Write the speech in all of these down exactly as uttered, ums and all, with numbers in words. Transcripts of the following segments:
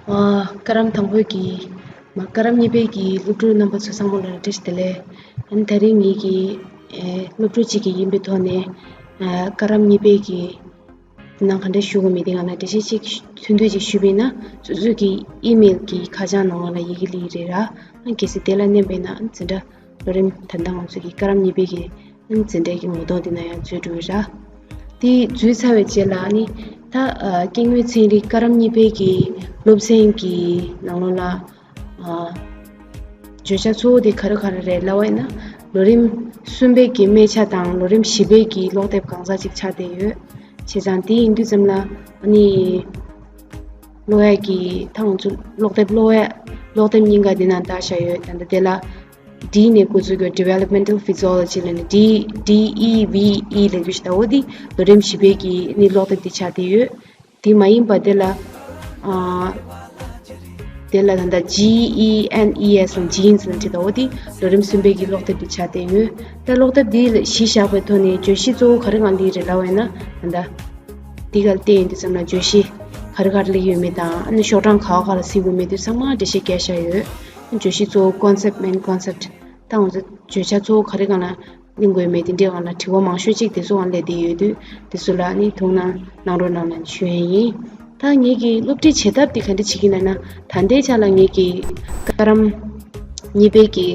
ཨ། བཀའ་རམས་དང་པོའི་གི་མ་བཀའ་རམས་གཉིས་པའི་གི་སློབ་ཕྲུག་རྣམ་པ་ཚོ་ཚང་མ་ལ་བཀྲ་ཤིས་བདེ་ལེགས། ཨ་ནི་ད་རིང་ངེད་ཀྱི་ཨེ་སློབ་ཕྲུག་ཅིག་གི་ཡིན་པའི་ཐོག་ནས། ཨ། བཀའ་རམས་གཉིས་པའི་གི་ནང་ག་འདྲ་ཞུ་དགོས་མེད་དེ་ང་ལ་འགྲེལ་བཤད་ཅིག་ཐུང་ཐུང་ཅིག་ཞུས་པ་ཡིན་ན། སོ་སོའི་གི་ཨི་མེལ་གི་ཁ་བྱང་ནང་ལ་ཡི་གེ་སླེབས་རེད་ར། ཨ། གལ་སྲིད་དེ་ལ་མནན་པ་ཡིན་ན་འཛིན་གྲྭ་ལོ་རིམ་ད་ལྟ་ང་ཚོ་གི་བཀའ་རམས་གཉིས་པའི་གི་འཛིན་གྲྭའི་གི་ངོ་གདོང་དེ་ན་ཡང་འཛུལ་འགྲོ་གི་ར། དེ་འཛུལ་ཚར་བའི་རྗེས་ལ་ནི་ད་ཨ་སྐྱེ་དངོས་ཚན་རིག་བཀའ་རམས་གཉིས་པའི་གི་སློབ་ཚན་གི་ནང་ལོགས་ལ་ཨ་བརྗོད་བྱ་གཙོ་བོ་དེ་ག་རེ་ག་རེ་རེད་ལབ་པ་ཡིན་ན། ལོ་རིམ་གསུམ་པའི་གི་སྨད་ཆ་དང་ལོ་རིམ་བཞི་པའི་གི་ཀློག་དེབ་གང་ཟག་ཅིག་ཆགས་བསྡད་ཡོད། བྱས་ཙང་དེ་ཡིན་དུས་ཙམ་ལ་ནི་ཀློག་ཡ་གི་ད་ང་ཚོ་ཀློག་དེབ་ཀློག་ཡ་ཀློག་དེབ་རྙིང་ག་དེ་ནང་བཏགས་བཞག་ཡོད། ད་ལྟ་དེ་ལ་D ནས་འགོ་འཛུགས་ཀྱི་Developmental Physiology ལབ་ནས་D D E V E ལབ་དུས་ཤི་ད་འོ་དེ་ལོ་རིམ་བཞི་པའི་གི་ནི་ཀློག་དེབ་དེ་ཆགས་བསྡད་ཡོད། དེ་མ་ཡིན་པ་དེ་ལ་ཨ་དེ་ལ་ད་ལྟ་G E N E S ལ་Genes ལ་བྲིས་ད་འོ་དེ་ལོ་རིམ་གསུམ་པའི་གི་ཀློག་དེབ་དེ་ཆགས་བསྡད་ཡོད། ད་ཀློག་དེབ་དེ་ལ་གཞི་བཞག་པའི་ཐོག་ནས་བརྗོད་གཞི་གཙོ་བོ་ག་རེ་གང་འདི་རེད་ལབ་པ་ཡིན་ན། ད་ལྟ་དེ་ག་ལ་བལྟས་ཡོང་དུས་ཙམ་ལ་བརྗོད་གཞི་ག་རེ་ག་རེ་སླེབས་ཡོད་མེད་དང་། ཨ་ནི་ཤོག་གྲངས་ག་བ་ག་ལ་གཟིགས་དགོས་མེད་དེ་ཚང་མ་འགྲེལ་བཤད་བརྒྱབ་བཞག་ཡོད། བརྗོད་གཞི་གཙོ་བོ་Concept, Main Concept ད་ང་ཚོ་བརྗོད་བྱ་གཙོ་བོ་ག་རེ་གང་ལ་གླེང་དགོས་མེད་དེ་འདྲའི་སྒང་ལ་དྲི་བ་མང་ཤོས་ཅིག་དེ་ཚོ་སྒང་སླེབས་བསྡད་ཡོད་དུས། དེ་ཚོ་ལ་ནི་ཐུགས་སྣང་གནང་རོགས་གནང་ལབ་ཞུ་ཡ་ཡིན། ད་ངེད་ཀྱི་སློབ་ཁྲིད་བྱེད་ཐབས་དེ་ག་འདྲ་བྱེད་ཀྱི་ན་ན། ད་ལྟའི་ཆ་ལ་ངེད་ཀྱི་བཀའ་རམས་གཉིས་པའི་གི་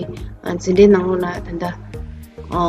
ཨ་འཛིན་གྲྭའི་ནང་ལོགས་ལ་ད་ལྟ་ཨ་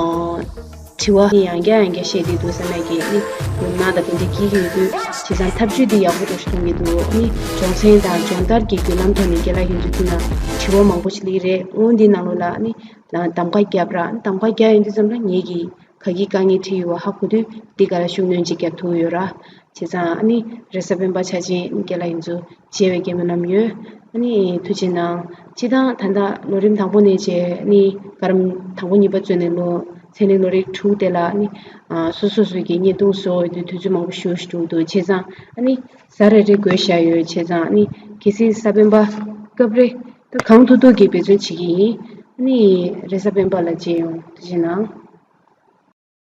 དྲི་བ་ནི་ཡང་བསྐྱར་ཡང་བསྐྱར་བཤད་བསྡད་འདུག་ཟེར་ན་གི་ནི་ཡང་ན་ད་དེ་འདྲ་སྐྱེ་གི་ཡོད་དུས། བྱས་ཙང་ཐབས་ཇུས་འདི་ཡག་པོ་འདྲ་ཞིག་མཐོང་གི་འདུག་ནི་སྦྱོང་ཚན་དང་སྦྱོང་བརྡར་གྱི་བརྒྱུད་ལམ་ཐོག་ནས་རྒན་ལགས་ཡིན་ཚུལ་དེ་ན་དྲི་བ་མང་པོ་ཞིག་སླེབས་རེད། འོ་འདི་ནང་ལོགས་ལ་ནི་གདམ་ག་བརྒྱབ་ར། གདམ་ག་བརྒྱབ་ཡོང་དུས་ཙམ་ལ་ངེད་ཀྱིས་ག་གི་དཀའ་ངལ་འཕྲད་ཡོད་པ་ཧ་གོ་དུས་འདི་ག་ལ་ཤུགས་སྣོན་ཅིག་བརྒྱབ་ཐུབ་ཡོད་ར། བྱས་ཙང་ཨ་ནི་རེས་གཟའ་སྤེན་པ་ཆ་ཅན་རྒན་ལགས་ཡིན་ཚུལ་མཇལ་བའི་སྐལ་བ་བསྣམས་ཡོད། ཨ་ནི་ཐུགས་རྗེ་གནང་། སྤྱིར་བཏང་ད་ལྟ་ལོ་རིམ་དང་པོ་ནས་བྱས་ནི་བཀའ་རམས་དང་པོ་གཉིས་པ་བཙུན་ནས་ལོ་ཚན་རིག་ལོ་རིམ་དྲུག་དེ་ལ་ནི་ཨ་སོ་སོ་སོའི་གི་བརྙན་ཐུང་བཟོ་འོས་དུས་དུས་ཚོད་མང་པོ་ཞེ་པོ་ཞིག་འགྲོ་གི་འདུག་བྱས་ཙང་ཨ་ནི་གཟའ་རེ་རེ་བགོས་བཞག་ཡོད། བྱས་ཙང་ཨ་ནི་གལ་སྲིད་གཟའ་སྤེན་པ་སྐབས་རེ་ད་གང་ཐུབ་ཐུབ་ཀྱིས་འབད་བརྩོན་བྱེད་ཀྱི་ཡིན། ཨ་ནི་རེས་གཟའ་སྤེན་པ་ལ་མཇལ་ཡོང་། ཐུགས་རྗེ་གནང་།